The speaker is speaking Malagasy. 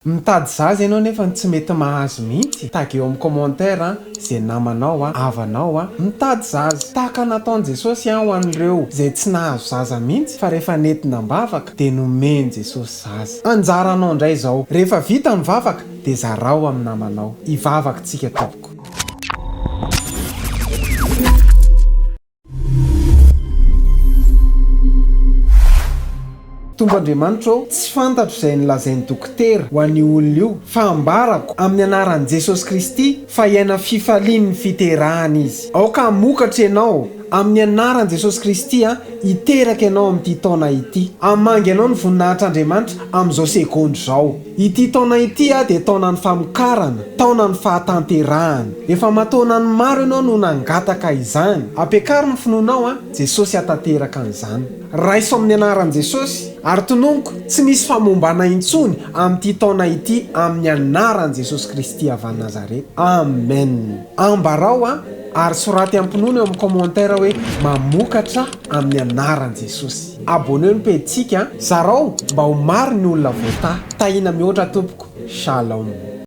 Mitady zaza ianao nefa tsy mety mahazo mihitsy, tageo amin'ny commentaire ze namanao havanao mitady zaza. Tahaka nataon'i Jesosy ho an'ireo izay tsy nahazo zaza mihitsy fa rehefa nentina am-bavaka dia nomen'i Jesosy zaza. Anjaranao indray izao, rehefa vita ny vavaka dia zarao amin'ny namanao. Hivavaka tsika tompoko. Tompo Andriamanitra ô, tsy fantatro izay nolazain'ny dokotera ho an'io olona io, fa ambarako amin'ny anaran'i Jesosy Kristy fa hiaina fifalian'ny fiterahana izy. Aoka hamokatra ianao amin'ny anaran'i Jesosy Kristy a, hiteraka ianao amin'ity taona ity. Hamangy anao ny voninahitr'Andriamanitra amin'izao segondra izao. Ity taona ity dia taonan'ny famokarana, taonan'ny fahatanterahana. Efa aman-taonany maro ianao no nangataka izany. Ampiakaro ny finoanao an, Jesosy hahatanteraka an'izany. Raiso amin'ny anaran'i Jesosy, ary tononiko, tsy misy famombana intsony amin'ity taona ity amin'ny anaran'i Jesosy Kristy avy any Nazareta. Amen. Ambarao an, ary soraty am-pinoana eo amin'ny commentaire hoe mamokatra amin'ny anaran'i Jesosy. Abonneo ny pejintsika, zarao mba ho maro ny olona voatahy. Tahiana mihoatra tompoko. Shalom.